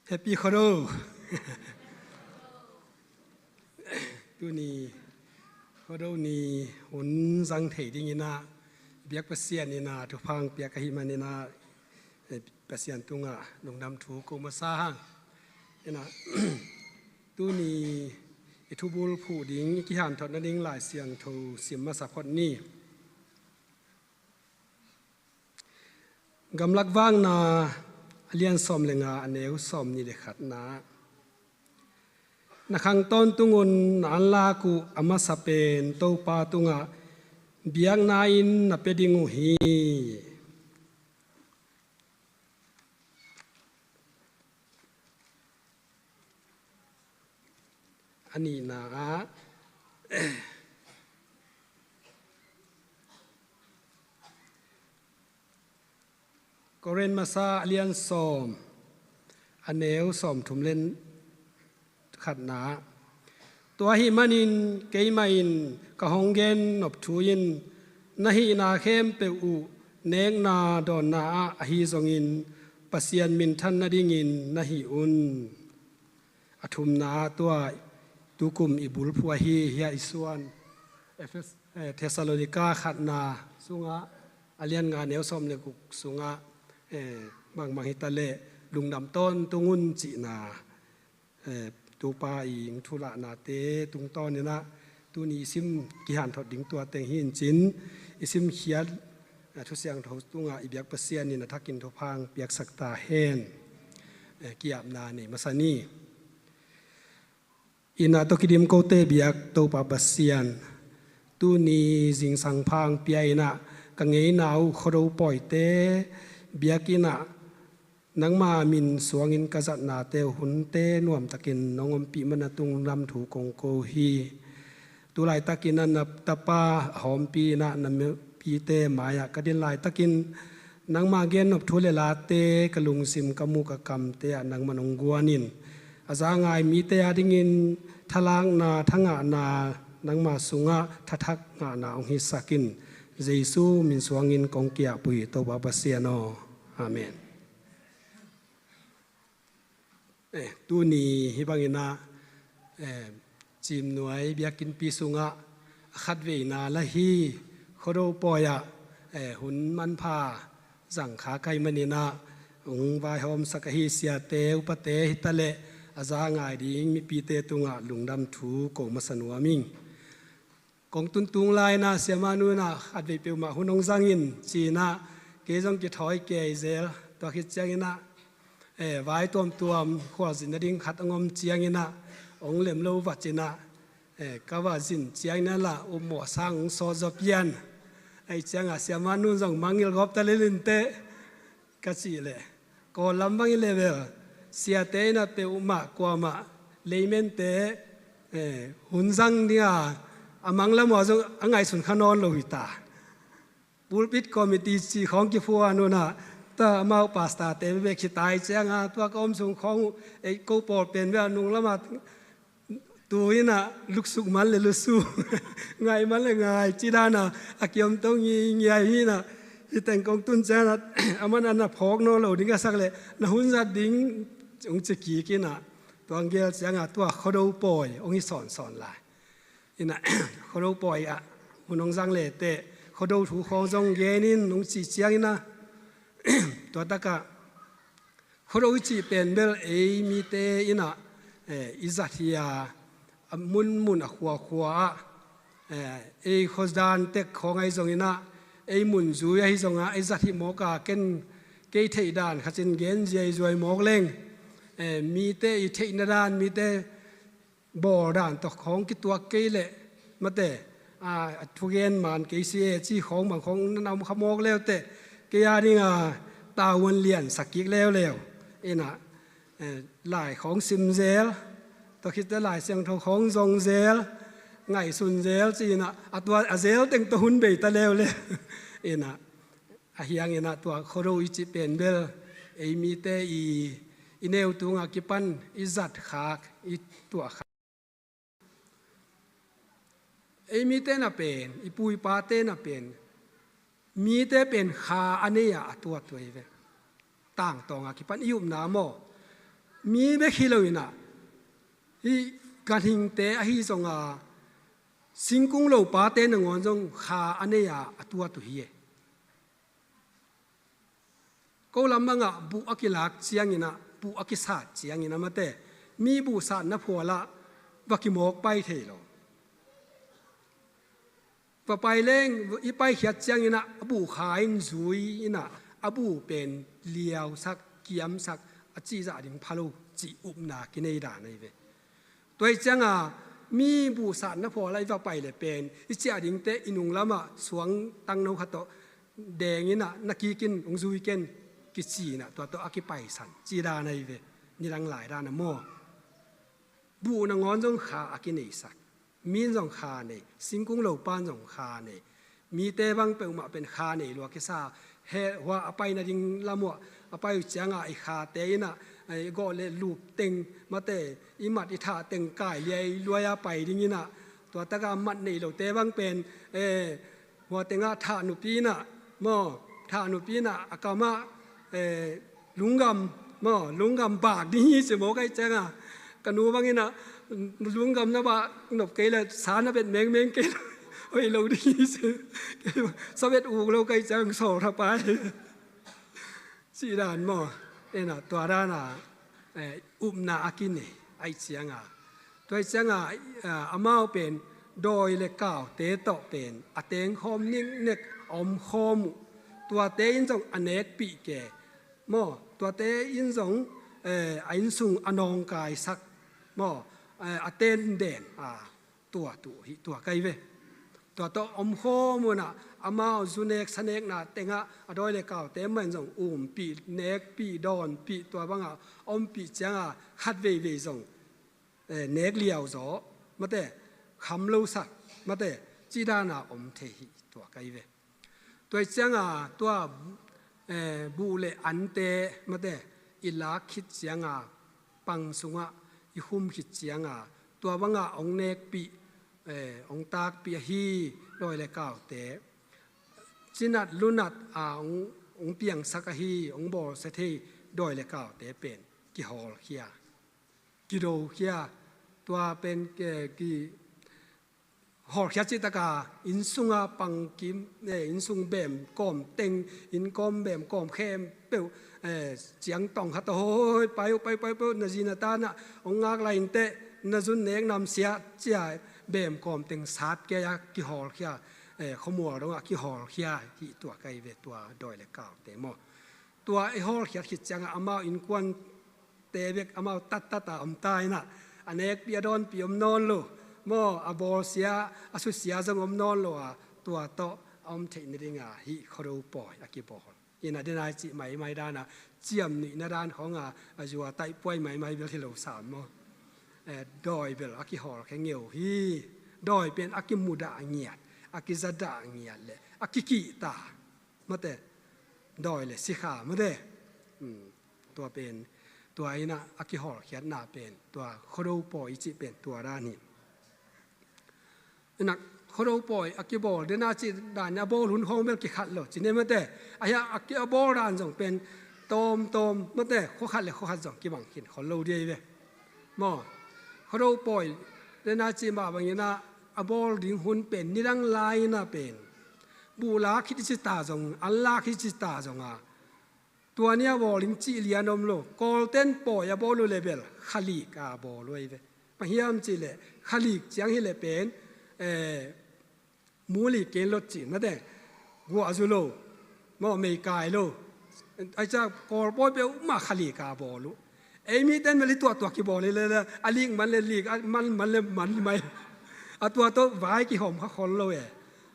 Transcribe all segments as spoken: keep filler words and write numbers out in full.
Happy Khuado. Tuni Khuado ni hun zang thei dingin ah biak Pasian in ah thupha piak ahih manin ah, eh, Pasian tungah lungdam thu ko masa hang. Ina, tuni i thubul phuh ding, i kihanthawn nading Lai Siangtho sim masa phot ni. Gamlak Vakna a lian sawm le nga, a neu sawmnih le khatna. Na khang tawntung un na anlak uh a masa pen Topa tungah biakna-in na pia ding uh hi. A nihna ah, Korin masa a lian sawm, a neu sawmthum le khatna. Tua ahih manin keimah in ka hong gen nop thu in, na hihna khempeuh uh nekna dawnna ah ahi zongin Pasian minthan nadingin na hih un. A thumna ah tua tukum i bulphuh ahi, hiah i suan Efes-, eh, Thessalonika khatna sungah, a lian nga, neu sawm le guk sungah, eh, bangmah hitaleh lungdam tawntung un cihna, eh, Topa i thu lahnate tungtawnin ah tuni i sim kihanthawn ding tua teng hi in cin, i simkhiat, eh, Thusiangtho tungah i biak Pasian in a thakin thupha piaksak ta hen. Eh, ki-apna nei masa ni. Ina, tawh kidim kote biak Topa Pasian, tuni zingsang pha hong pia in ah ka ngeina uh Khuado pawite biakinn ah nangma min suangin ka zatnate uh hunte nuamtakin nong ompih man a tung lungdam thu kong ko hi. Tu laitakin ah na tapa a hawmpi in ah na mipite mai-ah ka din laitakin nangma gennop thu le late ka lungsim, ka muk, ka kamte ah nangman hong guan in. A za ngai mite adingin thalakna, thangahna nangma sungah thathak ngahna hong hisak in. Jesu min suangin kong ki-aphuai, Topa Pasian aw. Amen. Eh, tuni hih bangin ah, eh, Ciimnuai biakinnpi sungah a khatveina la hi. Khuado pawi-ah, eh, hun manpha zang kha ka hih manin ah hong vaihawmsak ahi siate, upate hitaleh a za ngai ding mipite tungah lungdam thu ko masa nuam ing. Kong tun tung lai-in ah Sia Manu in ah khatvei peuhmah hun hong zang in ci-in ah kei zong kithawi kei zel. Tua khit ciangin ah, eh, vai tuamtuam khualzin nading khat hong om ciangin ah hong lem lo vat in ah, eh, ka va zin ciangin ah lah upmawh sang hong sawt zaw pian. Ahih ciangah Sia Manu zong mangngilh gawp ta lel inteh. Ka cih leh, Kawl lam bang hi leh bel siate in ah peuhmah kuamah layman-te, eh, hun zang ding a, a mang lam uh ah zong a ngaihsun kha nawn lo hi ta. Pulpit committee cih khawng kiphuan un ah, tua amau pastor-te bek hi ta ahih ciangah tua ka om sung khawng uh, ei, ko pawl pen bel nung lamah tu in ah luksuk man le lusu, ngai man le ngai, ci dan a, a kiom to ngingiai hi in ah, hih teng kong tun ciangin ah, aman a na phawk nawn lo ding ka sak leh, na hun zat ding hong ci kik in ah, tua hong gel ciangah tua Khuado pawi hong hi sawnsawn lai. In ah, Khuado pawi-ah hun hong zang leteh, Khuado thu khawng zong gen in hong cih ciangin ah, tua takah Khuado i cih pen bel ei mite in ah, eh, i zat hi a, a munmun a khuakhua ah, eh, ei khuazan tek khawng ahi zongin ah, ei mun zui ahi zongah, ei zat hi mawk a, ken kei theih dan khat in gen ziaizuai mawk leng, eh, mite i theihna dan, mite bawl dan tawh khawng kituak kei leh, mate, a, a thugen man kei si e, ci khawng bang khawng na om kha mawk leuteh, kei a ding a tavuan lian sak kik leuleu. In ah, eh, lai khawng sim zel, tua khit teh Lai Siangtho khawng zong zel, ngaihsun zel, ci-in ah, a tua a zel teng tawh hun bei ta leuleu. In ah, ahi hangin ah tua Khuado i cih pen bel ei mite i, i neu tungah kipan i zat khak, i tuah khak. Ei mite na pen, i pu i pate na pen, mite pen kha a nei-a a tuah tuah hi ve. Tangtawng a kipan i upna maw. Mi bek hi lo inah, hih ganhingte ahi zonga, singkung lopate nangawn zong kha a nei a, a tuat uh hi e. Ko lam bangah buh a kilak cianginah, buh a kisat cianginah mate, mi buhsatna phualah va kimawk pai thei lo. Va pai leng, i paikhiat cianginah a buh kha in zui inah, a buh pen liausak, kiamsak, a cihzah ding pha lo cih upna kinei dan ahi ve. Tua hi cianga mi buhsatna phualah i va pai le pen i ciah dingte i nung lamah suang tangno khat tawh deng inah na kikin hong zui ken kici inah tua tawh a kipaisan cih dan ahi ve. Nidang lai danah maw, buh nangawn zong kha a kineisak, mi in zong kha nei, singkung lopa in zong kha nei. Mite bang peuhmah pen kha nei lua kisa. He hua a pai nading lam uh a pai uh cianga i khate inah, i gawh le lup teng mate, i mat i thah teng kai liai luai a pai ding inah, tua taka mat nei lote bang pen, eh, hua tengah thah nupi inah maw, thah nupi inah a kamah, eh, lunggam maw, lunggam bak ding hi ci maw, kai cianga ka nu bang inah lunggam na bak nop kei le sa na bet mengmeng kei le hoih lo ding hi ci. Kei bang sa bet uk lo kai ciang sawl tha pai. Cih dan maw, inah tua dana, eh, upna a kinei ahi cianga, tua hi cianga, eh, amau pen dawi le kaute tawh pen a tengkhawm niknek a omkhawm uh. Tuate in zong a nekpih ke maw, tuate in zong, eh, a innsung a nawngkaisak maw, eh, a tenden a tuat uh hi tua kai ve. Tua tawh omkhawm unah amau zu nek sa nekna tengah a dawi le kaute mah in zong umpih, nekpih, dawnpih, tua bangah ompih cianga khat veivei zong, eh, nek liauzaw mate, kham losak mate, cih dana om thei hi tua kai ve. Tua hi cianga tua, eh, buh le ante mate i lak khit cianga, pang sungah i khum khit cianga, tua banga hong nekpih, eh, hong takpih ahi dawi le kaute, cinat lunat a hong, hong piangsak ahi, hong bawlsia thei dawi le kaute pen kihawlkhia, kidokhia, tua pen, eh, ki hawlkhia cihtaka innsunga pangkim, eh, innsung bem kawm teng, inn kawm bem kawm khempeuh, eh, ciangtawng khat tawh hawi pai uh, pai, pai, pai uh, na zi na tanah hong ngak lai inteh, na zun nek namsia cia bem kawm teng sat kei a kihawlkhia, eh, khuamual dongah kihawlkhia hi tua kai ve tua dawi le kaute maw. Tua i hawlkhiat khit ciangah amau innkuan te bek amau tattata om ta inah, a nekpih a dawnpih om nawn lo maw, a bawlsia a susia zong om nawn lo a, tua tawh a om theih nadinga hih Khuado pawi a kibawl. Inah denai cih maimai dana ciamnuihna dan khawnga a zua taihpuai maimai bel hi lo sam maw. Eh, dawi bel a kihawlkhia ngeu hi. Dawi pen a kimudah ngiat, a kizadah ngiat le a kikihta mate, dawi le sikha mate. Um, tua pen, tua inah a kihawlkhiatna pen, tua Khuado pawi i cih pen tua dan hi. Inah Khuado pawi a kibawl dena cih dan a bawl hun khawng bel kikhat lo cine mate. A hia a ki a bawl dan zong pen tawmtawm mate, khuakhat le khuakhat zong kibang khin khol lo dei ve. Maw, Khuado pawi dena cih mah banginah a bawl ding hun pen nidang lai inah pen buh lak khit i cita zong, an lak khit i cita zonga, tua ni a bawl ding cih lian om lo. Kawlten pawi a bawl uh le bel khalik a bawl uh ahi ve. Bang hiam cih leh khalik ciang hi leh pen, eh, muli ken lot cih mate, guahzu lo maw, meikai lo. Ai ca Kawl pawi peuhmah khalik a bawl uh. Ei miten mel i tuahtuah kibawl hi le le, a lik man le lik, a man man le man mai. A tua tawh vai kihawm kha khol lo e.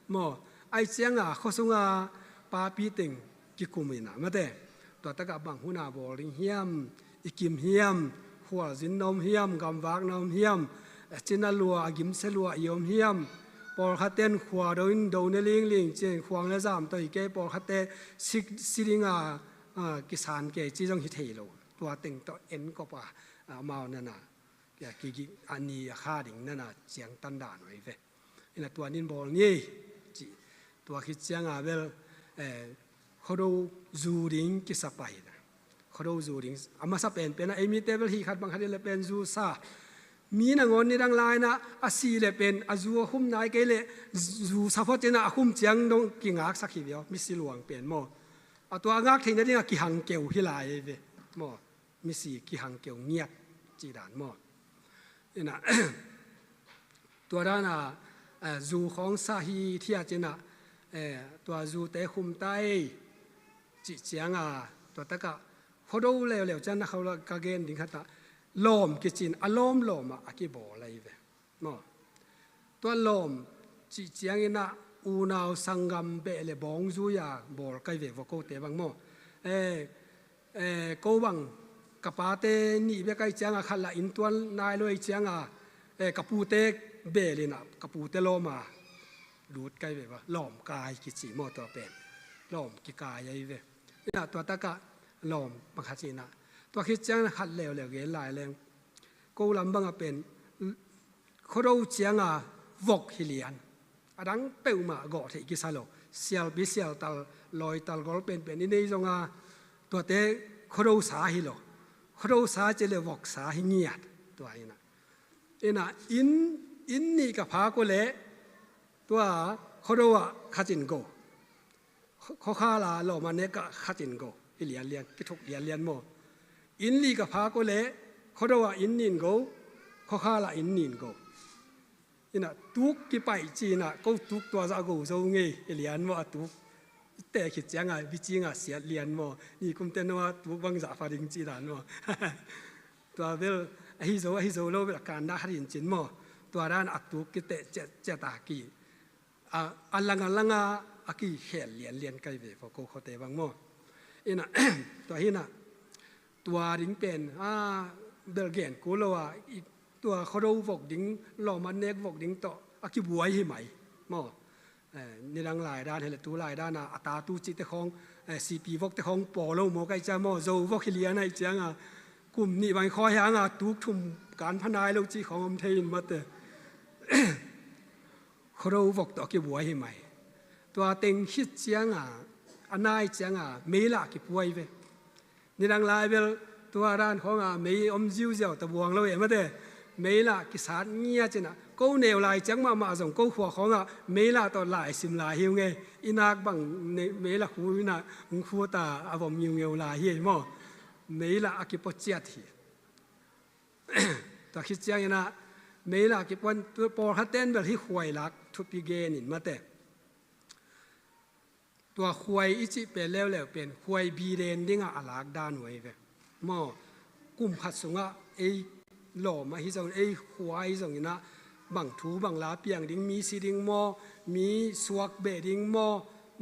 Maw, ai cianga khuasunga papi teng kikum inah mate, tua takah bang huna bawl ding hiam, i kim hiam, khualzin na om hiam, gamvak na om hiam, a cina lua, a gimsia lua i om hiam. Pawlkhatten khua do in do ne lingling cin khuang le zam tawh hi kei, pawlkhatte si, si dinga, a, kisan kei ci zong hi thei lo. Tua teng tawh en kop a, a, amau nana, a, kigik a ni a kha ding nana ciangtan dan uh ahi ve. Inah tua nin bawl ni ei ci. Tua khit cianga bel, eh, Khuado zu ding kisa pai. Khuado zu ding a masa penpen ah, ei mite bel hih khat bang khat in le pen zu sa. Mi nangawn nidang lai-in ah a sih le pen a zu a khum nai kei leh zu sa phot in ah a khum ciang dong kingaksak hi ve aw, misi luang pen maw. A tua a ngak theih nading a kihang keu hi lai ei ve maw. Misi kihang keu ngiat cih dan maw. Ina tua dan a, eh, zu khawng sa hithiat in ah, eh, tua zute khum ta ei cih ciang a, tua tak ah Khuado leuleu ciang na kho lo ka gen ding khat ah, lawm kici in a lawmlawm ah a kibawl ahi ve maw. Tua lawm cih ciangin ah unau sanggam beh le bawng zui a bawl ka hi ve vua, kote bang maw. Eh, eh, ko bang ka pate nih bek ahi ciang a, khat lah inn tuan nai lo ahi ciang a, eh, ka pute bel in ah ka pute lawm a lut ka hi ve vua. Lawm kai kici maw tua pen. Lawm kikai ahi ve. Ina tua tak ah lawm bang khat ci in ah, tua khit ciang a khat leuleu gen lai leng, ko lam bang a pen Khuado ciang a vok hi lian. A dang peuhmah gawh theih kisa lo. Sialpi sialtal, lawital gol penpen i nei zong a, tuate Khuado sa hi lo. Khuado sa ci le vok sa hi ngiat. Tua in ah, ina inn, inn nih ka phak uh leh tua Khuado ah khat in go. Khuakhal a lawm a nek ah khat in go hi lianlian, kithuk lianlian maw. Inn li ka phak uh leh Khuado ah inn nih in go, Khuakhal ah inn nih in go. Ina tuk kipaih ci in ah, ko tuk tua zah go zo ngei hi lian maw, a tuk te khit ciang a bicing a siat lian maw. Nikum te no a tuk bang zah pha ding ci dan maw. Tua bel ahi zo, ahi zo lo bel a kanna khat in cin maw. Tua dan a tuk kiteh ciat ciat a ki a, a lang a lang a, a kikhel lianlian ka hi ve vua, ko khuate bang maw. Ina tua hi in ah, tua ding pen a, bel gen kul lo a, i, tua Khuado vok ding, lawm a nek vok ding tawh a kibuai hi mai maw. Eh, nidang lai dan hi leh tu lai dan a, a ta tu cihte khawng, eh, C P vokte khawng paw lo maw ka hi ciang maw, Zo vok hi lian ahi ciang a, kum nih bang khawi hang a, tuk thum kan pha nai lo cih khawng om thei in mate. Khuado vok tawh a kibuai hi mai. Tua teng khit ciang a, a nai ciang a, meila kipua hi ve. Nidang lai bel tua dan khawng a mei om ziauziau ta buang lo e mate. Meila kisat ngiat ci in ah, ko neu lai ciang mahmah zong ko khua khawng ah meila tawh lai sim lai hi ung e. I nak bang ne-, meila khu in ah hong khu ta a vom ngiungeu lai hi ei maw. Meila a kipua ciat hi. Tua khit ciangin ah meila kipuan, tu pawlkhat ten bel hih khuai lak thupi gen in mate. Tua khuai i cih pen leuleu pen khuai bi den ding ah a lak dan uh ahi ve maw. Kum khat sungah ei lawm ahi zongin, ei khua ahi zongin ah bang thu bang la piang ding, mi si ding maw, mi suak beh ding maw,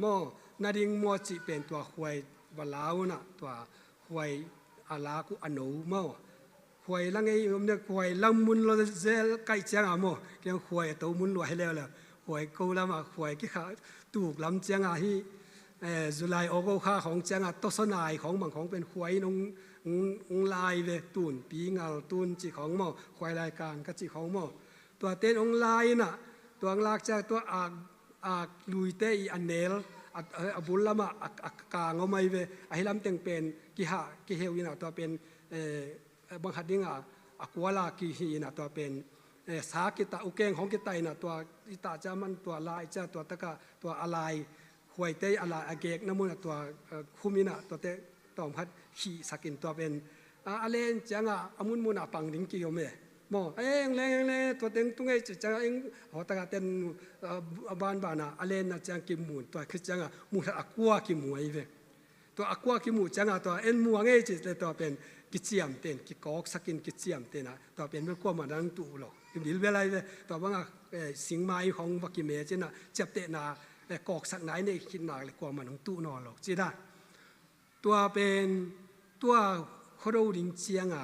maw, na ding maw cih pen tua khuai va la un ah, tua khuai a lak uh a no maw. Khuai lang ei om ne, khuai lang mun lo zel kaih ciang a maw, kiang khuai a to mun lua hi leuleu. Khuai ko lam a khuai kikha tuk lam ciang a hi, eh, July, August kha khawng ciang a tawsaw nai khawng bang khawng pen khuai in hong, hong, hong lai ve, tunpi ngal tun cih khawng maw, khuai lai kan ka cih khawng maw. Tua ten hong lai in ah, tua hong lak ciang tua ak, ak luite i a nel, a, a, a bul lam ah a, a kang om ahi ve, ahi lam teng pen kihah, kiheu in ah tua pen, eh, bang khat ding a, a kual a kihih in ah tua pen, eh, sa kitah, ukeng hong kitah in ah tua i tah ciang man tua lai ciang tua tak ah tua a lai, khuaite a lai a gekna mun ah tua, eh, khum in ah tuate tawm khat khihsak in tua pen, a, a len ciang a, a munmun a pang ding ki-om e. Maw, eh, eng leng, eng leng, tua teng tung ei ci ciang a, eng, hawtak a ten, a, a banban a, a lenna ciang kimun, tua khit ciang a, muh khat a kua kimu ahi ve. Tua a kua kimuh ciang a, tua en muang ei ci le tua pen, kiciamten, kikawksak in kiciamten a, tua pen bel kuamah nang tuh lo. Kibilbel ahi ve, tua bang a, eh, singmai khawng va kimecin a, ciaptehna, eh, kawksakna i neih khit nak le kuamah nang tuh nawn lo, ci dan. Tua pen, tua Khuado ding ciang a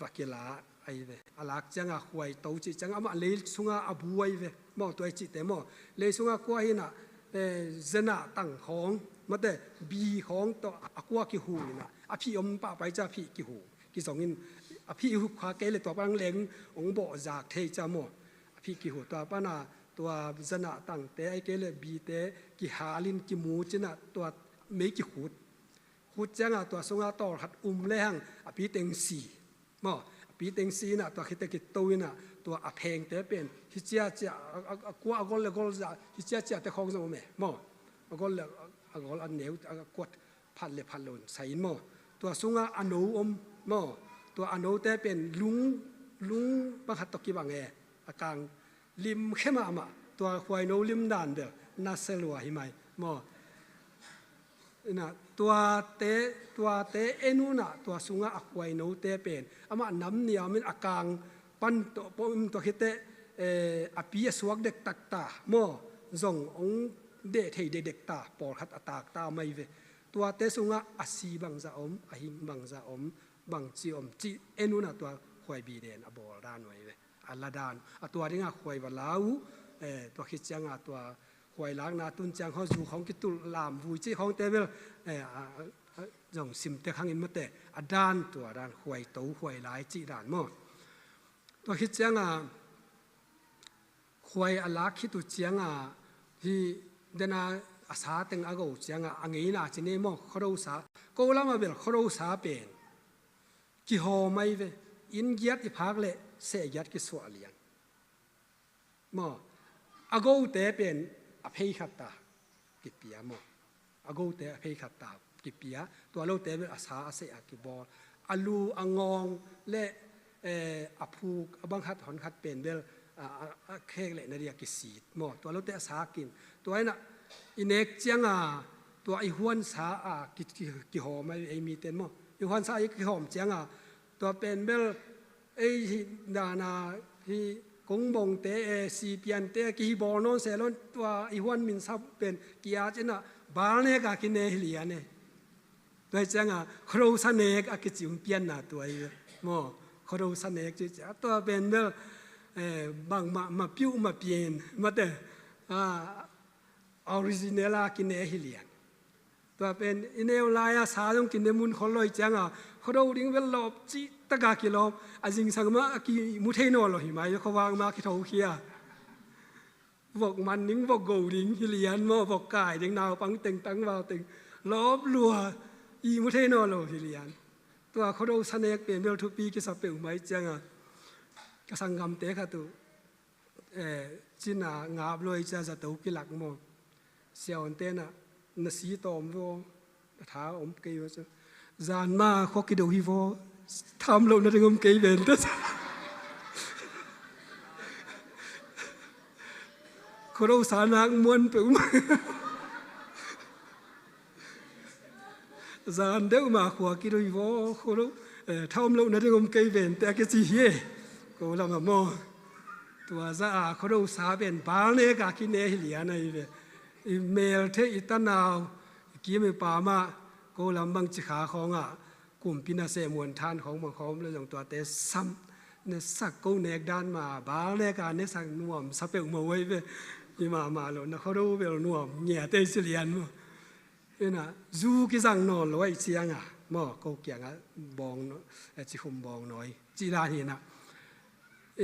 va kila ahi ve. A lak ciang a khuai to cih ciang a, amah lei sung a a bu ahi ve. Maw, tua i cihte maw. Lei sung a kua hi in ah, eh, zenah tang khawng, mate, bi khawng tawh a kua kihu in ah, a phih om pahpah ciang a phih kihu. Kizong in, a phih hu kha kei le tua pan leng hong bawh zak thei ciang maw. A phih kihu tua pan a, tua zenah tangte, ahih kei le bite, kihal in kimucin ah, tua mei kikhut. Khut ciangah tua sungah tawlkhat um lehang a piteng si. Maw, a piteng si inah tua khite kito inah tua a phengte pen hi ciacia a, a, a kua a gol le gol zah hi ciacia te khawng zong om e. Maw, a gol le a gol a neu a kuat phat le phat lo in sai in maw. Tua sungah a no om maw. Tua a note pen lung, lung bang khat tawh kibang e. A kang lim khe mahmah, tua khuaino lim dan bel na se lua hi mai maw. Inah tuate, tuate en unah tua sungah a khuainote pen amah nam niamin a kang pan tawh pom tawh khite, eh, a pi a suak dektak ta maw, zong ong deh thei dekdek ta, pawlkhat a tak ta mai ve. Tuate sungah a si bangzah om, a hing bangzah om, bangci om cih en unah tua khuaibi den a bawl dan uh ahi ve. A la dan uh a tua dingah khuai va la uh, eh, tua khit ciangah tua khuai lakna tun ciang haw zu khawng kitulh lam vui cih khawngte bel, eh, a, a, a, zong simtek hangin mate a dan tua dan khuai to khuai lai cih dan maw. Tua khit ciangah khuai a lak khit uh ciangah hih dena a sa teng a go ciangah a ngeina ci ne maw, khuado sa. Ko lamah bel khuado sa pen kihawm ahi ve. Inn giat i phak leh seh giat kisuah lian maw. A gote pen a phei khat ta kipia maw. A gote a phei khat ta kipia. Tua lote bel a sa a seh a kibawl. A lu a ngawng le, eh, a phuk a bang khat hon khat pen bel a, a, a khek leh na dia kisit maw. Tua lote a sa kin. Tua inah i nek cianga tua i huansa a ki, ki, kihawm a ei miten maw. I huansa a i kihawm cianga tua pen bel ei hih dana hih kongbongte e, sipiante e, kihi bawl nawn se lon tua i huan minsa pen ki-at inah bal neka kine hi lian e. Tua hi cianga khuado sa nek a kici um pianna tua hi maw. Khuado sa nek ci cia tua pen bel, eh, bangmah ma piuh ma pian mate, ah, original a kine hi lian. Tua pen i neu lai-a sa zong kine mun khol lo hi cianga khuado ding bel lawp cih taka kilawp, a zingsang mah a kimu thei nawn lo hi mai, khuavak mah kithokhia. Vok man ding, vok go ding hi lian maw, vok kai ding, naupang teng tangval teng lawp lua i mu thei nawn lo hi lian. Tua khuado sa nek pen bel thupi kisa peuhmah hi cianga ka sanggamte khat uh, eh, cina ngap luai cia zato kilak maw. Siaonte na, na si tawm vaw, na tha om kei vaw cia. Zan ma khua kido hi vaw, tham lohna ding om kei ven ta. Khuado sa nak muan peuhmah. Zan deuh ma khua kidui vaw, khuado, eh, tha om lohna ding om kei ven te a kici hi e. Ko lamah maw. Tua za a khuado sa pen bal neka kine hi lian ahi ve. I mel theih i tanau, i kim i pamah, ko lam bang cikha khawngah, kumpi na seh muan than khawng bang khawng le zong tuate sam ne sak ko nek dan ma bal neka ne sak nuam sa peuhmah uh ahi ve. I mahmah lo na khuado bel nuam ngiate ci lian maw. Inah zu kizang nawn lo ahi cianga maw, ko kiangah bawng naw, eh, cikhum bawng nawi cih dan hinah.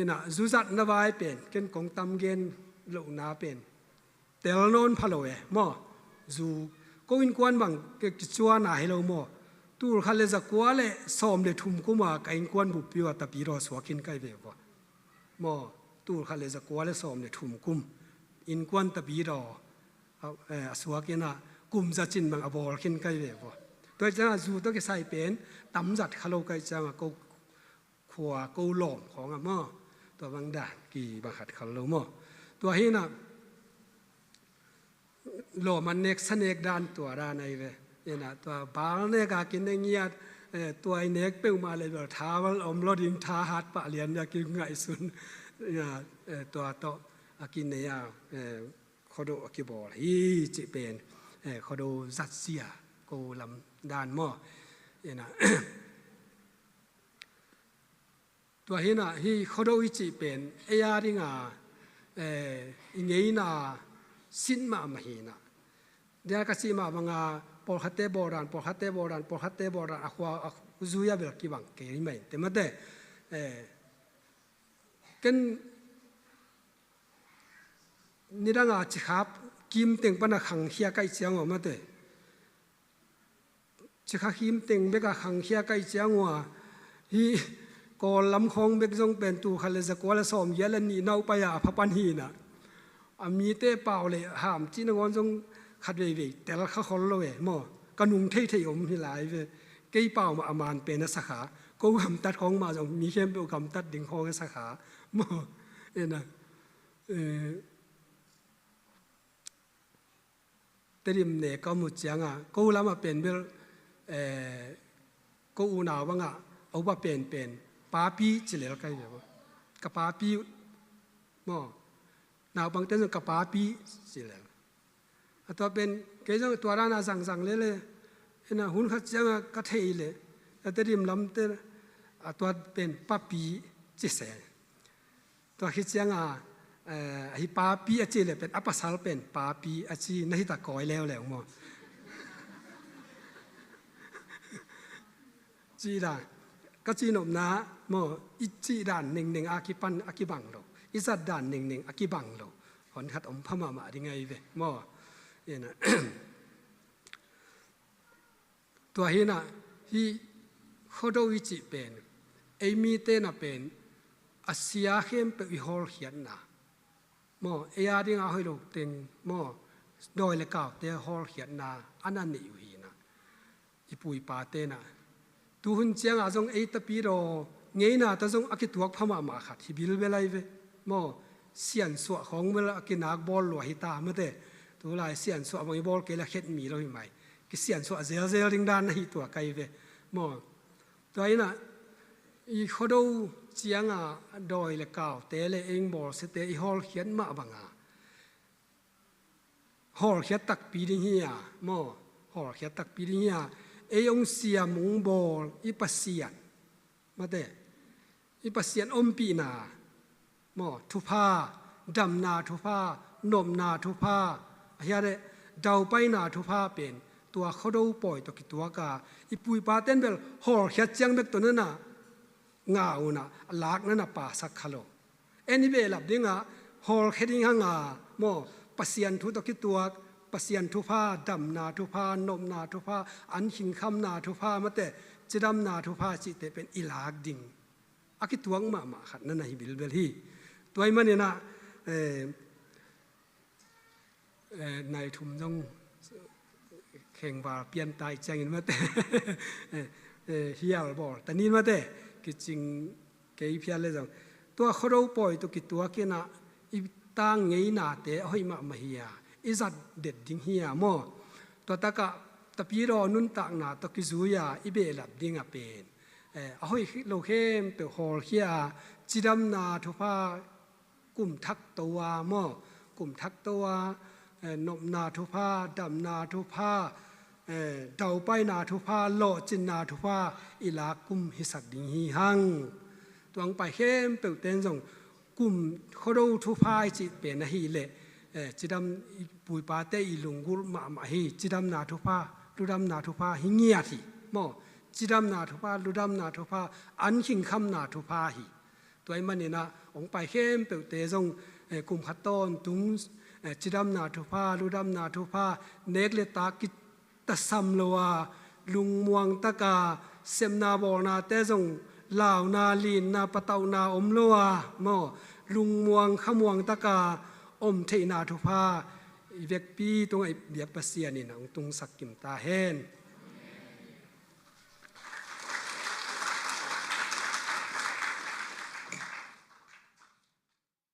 Inah zu zatna vai pen ken kong tam gen lohna pen tel nawn pha lo e maw. Zu ko innkuan bang kicuana hi lo maw. Tul khat le zakua le sawm le thum kuma ka innkuan buppi uh a tapidaw suak khin kai ve vua maw. Tul khat le zakua le sawm le thum kum innkuan tapidaw a, eh, a suak inah kum zacin bang a bawl khin kai ve vua. Tua hi ciangah zu tawh kisai pen tam zat kha lo kai ciangah ko khua ko lawm khawngah maw. Tua bang dan kibang khat kha lo maw. Tua hinah lawm an nek sa nek dan tua dan ahi ve. Inah tua bal neka kine ngiat, eh, tua i nek peuhmah le bel tha bal om lo ding, tha hat pah lian bia kingaihsun. Inah, eh, tua tawh a kine a, eh, khuado a kibawl hi cih pen, eh, khuado zatzia ko lam dan maw. Inah tua hinah hi khuado i cih pen ei a dinga, eh, i ngeina sin mahmah hinah. Dia ka cih mah banga pawlkhatte bawldan, pawlkhatte bawldan, pawlkhatte bawldan a khua a zui a bel kibang kei mah inte mate. Eh, ken nidanga cikhap kim teng pana khangkhia kaih ciang aw mate. Cikha khim teng bek a khangkhia ka hih ciang uh a, hih Kawl lam khawng bek zong pen tul khat le zakua le sawmgiat le nih naupai a a pha pan hi na. A mite pau le ham cih nangawn zong khat veivei tel kha khol lo e maw. Ka nung theithei om hi lai ve. Kei pau mah a man pen a sa kha. Ko gamtat khawng mah zong mi khempeuh gamtat ding khawng a sa kha maw. Ena, eh, Tedim ne ka mu ciang a, ko lam a pen bel, eh, ko unau bang a, a upa penpen, papi ci lel ka hi ve maw. Ka papi uh maw. Naupangte zong ka papi ci lel. A tua pen, kei zong tua dan a zangzang lel e. Ena hun khat ciang a ka thei le, a Tedim lamte, a tua pen papi ci se. Tua khit ciang a, eh, ahi papi a ci le pen, a pasal pen papi a ci na hi ta kawi leuleu maw. Cih dan, ka cihnopna maw, i cih dan nengneng a kipan a kibang lo, i zat dan nengneng a kibang lo. Hon khat om pha mahmah ding ahi ve maw. Ena, tua hi na, hih Khuado i cih pen, ei mite na pen, a sia khempeuh i hawlkhiatna maw, ei a ding a hoih lo teng maw, dawi le kaute hawlkhiatna a na neih uh hi na. I pu i pate na, tuhun ciang a zong ei tapidaw ngeina ta zong a kituak pha mahmah khat hi bilbel ahi ve maw. Siansuah khawng bel a kinak bawl lua hi ta mate. Tulai siansuah bang i bawl kei la khet mi lo hi mai. Kisiansuah zelzel ding dan na hi tua ka hi ve maw. Tua hi na, i Khuado ciang a dawi le kaute le eng bawlsiate i hawlkhiat mah bang a, hawlkhiat takpi ding hi a maw. Hawlkhiat takpi ding hi a, ei hong siam hong bawl i Pasian mate, i Pasian ompihna maw, thupha, damna thupha, nopna thupha, a hia le daupaina thupha pen tua Khuado pawi tawh kituak a, i pu i paten bel hawlkhiat ciang bek tawh na na ngah uh na, a lak na na pasak kha lo. En i behlap ding a, hawlkhia ding hang a maw, Pasian thu tawh kituak, Pasian thupha, damna thupha, nopna thupha, an khingkhamna thupha mate, cidamna thupha cihte pen i lak ding a kituak mahmah khat na na hi bilbel hi. Tua ahih manin ah, eh, eh, nai thum zong khengval pian tai ciangin mate, eh, eh, hial bawl ta nin mate, kicing kei phial le zong. Tua Khuado pawi tawh kituak in ah i tang ngeinate a hoih mahmah hi a, i zat det ding hi a maw. Tua tak ah tapidaw nuntakna tawh kizui a i behlap ding a pen, eh, a hoih lo khempeuh hawlkhia a, cidamna thupha, kum thak to a maw, kum thak to a, eh, nopna thupha, damna thupha, eh, daupaina thupha, lawhcinna thupha i lak kum hisak ding hi hang. Tua hong pai khempeuhte in zong kum Khuado thupha i cih pen ahih leh, eh, cidam, i pu i pate i lunggulh mahmah hi. Cidamna thupha, ludamna thupha hi ngiat hi maw. Cidamna thupha, ludamna thupha, an khingkhamna thupha hi. Tua ahih manin ah hong pai khempeuhte zong, eh, kum khat tawntung, eh, cidamna thupha, ludamna thupha, nek le tak kitasam lo a, lungmuang tak a, sepna bawlnate zong launa, linna, patauhna om lo a maw, lungmuang khamuang tak a om theihna thupha i vekpi tungah i biak Pasian in hong tungsak kim ta hen.